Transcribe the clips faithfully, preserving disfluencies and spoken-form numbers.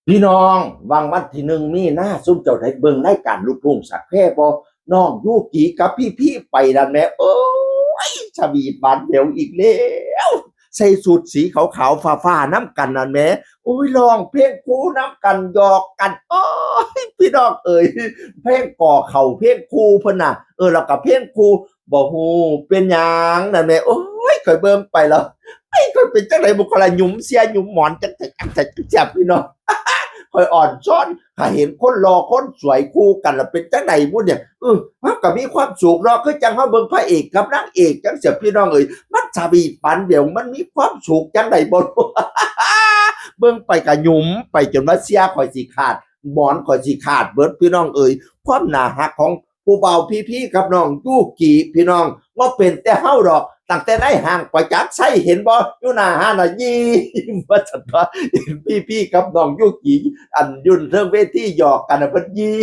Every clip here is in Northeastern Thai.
พี่น้อง หว่างวันที่หนึ่งมีนา ซุมเจ้าได้เบิ่งรายการลูกทุ่งสักแพร่บ่ น้องยูกิกับพี่ๆไปนั่นแหม โอ้ย สวีทหวานแหววอีกแล้ว ใส่ชุดสีขาวๆ ฟ้าๆ นำกันนั่นแหม โอ้ย ร้องเพลงคู่นำกัน หยอกกัน โอ้ย พี่น้องเอ๋ย เพลงก่อเข่า เพลงคู่เพิ่นน่ะ เออ แล้วก็เพลงคู่ บ่ฮู้เป็นหยังนั่นแหม โอ้ย ข้อยเบิ่งไปแล้ว ไอ้ย ข้อยเป็นจังได๋บุ ข้อยละหยุมเสี่ยหยุมหมอนจักจักจักจักจักพี่น้อง ข้อยอ่อนซ้อน ถ้าเห็นคนหล่อคนสวยคู่กันแล้วเป็นจังได๋บุเนี่ย เออ มันก็มีความสุขเนาะ คือจั่งเฮาเบิ่งพระเอกกับนางเอกจั่งซี้พี่น้องเอ๋ย มันสวีทหวานแหวว มันมีความสุขจังได๋บ่ เบิ่งไปก็หยุมไปจนว่าเสี่ยข้อยสิขาด หมอนข้อยสิขาดเบิดพี่น้องเอ๋ย ความน่าฮักของผู้บ่าวพี่ๆกับน้องยูกิพี่น้อง บ่เป็นแต่เฮาดอก ตั้งแต่ในห้างประจักษ์ชัยเห็นบ่ อยู่หน้าห้างน่ะยิ้ม ว่าซั่นว่า เห็นพี่ๆกับน้องยูกิ อันอยู่เทิงเวทีหยอกกันน่ะ เพิ่นยิ้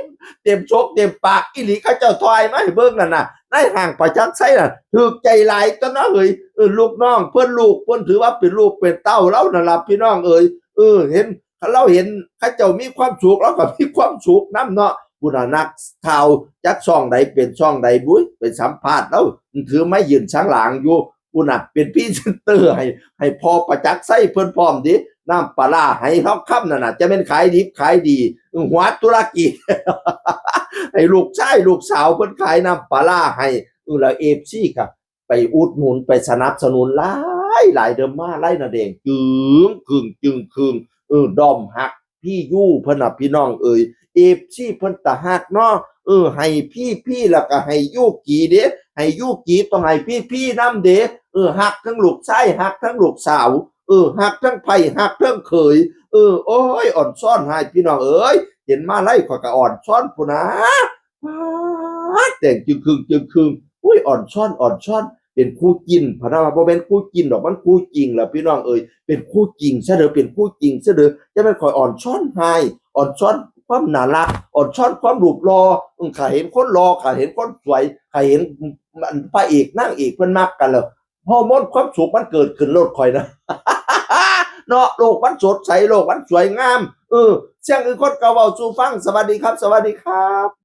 ม เต็มโชกเต็มปากอีหลี เขาเจ้าถ่ายมาให้เบิ่งนั่นน่ะ ในห้างประจักษ์ชัยน่ะ ถูกใจหลายตั๊วเนาะเฮ้ย เออ ลูกน้องเพิ่น ลูกเพิ่นถือว่าเป็นลูกเป็นเต้าลาวนั่นล่ะพี่น้องเอ๋ย เออ เห็น คันลาวเห็นเขาเจ้ามีความสุข ลาวก็มีความสุขนำเนาะ พุ้นน่ะนักข่าวจักช่องใดเป็นช่องใดบุ้ย ไปสัมภาษณ์ลาว ถือไมค์ยืนข้างหลังอยู่ พุ้นน่ะเป็นพรีเซนเตอร์ให้ ให้พ่อประจักษ์ชัยเพิ่นพร้อมเด้ น้ำปลาร้าไหทองคำนั่นน่ะ จะแม่นขายดิบขายดี หัวธุรกิจ ให้ลูกชายลูกสาวเพิ่นขายน้ำปลาร้าให้ เออ แล้ว เอฟซี ก็ ไปอุดหนุนไปสนับสนุนหลายหลายเด้อ มาลัยนาแดงจึงครึ่งจึงครึ่ง เออ ด้อมฮักพี่ยูเพิ่นน่ะพี่น้องเอ๋ย เอฟซี เพิ่นตาฮักเนาะ เออ ให้พี่ๆ แล้วก็ให้ยูกิเด้ ให้ยูกิต้องให้พี่ๆ นำเด้ เออ ฮักทั้งลูกชายฮักทั้งลูกสาว เออ ฮักทั้งไผฮักทั้งเขย เออ โอ้ย อ่อนซ้อนให้พี่น้องเอ๋ย เห็นมาลัยข้อยก็อ่อนซ้อนพุ้นนะ ป๊าด แต่งจึงครึ่งจึงครึ่ง อุ้ย อ่อนซ้อน อ่อนซ้อน เป็นคู่จิ้น พะนะว่าบ่แม่นคู่จิ้นดอก มันคู่จริงล่ะพี่น้องเอ๋ย เป็นคู่จริงซะเด้อ เป็นคู่จริงซะเด้อ จะแม่นข้อยอ่อนซ้อนให้ อ่อนซ้อนความน่ารัก อ่อนซ้อนความรูปหล่อ อืม ข้าเห็นคนหล่อ ข้าเห็นคนสวย ข้าเห็น อัน พระเอกนางเอกเพิ่นมักกันแล้ว ฮอร์โมนความสุขมันเกิดขึ้นโลดข้อยนะ เนาะ โลกมันสดใส โลกมันสวยงาม เออ เสียงอื่นคนก็เว้าสู่ฟัง สวัสดีครับ สวัสดีครับ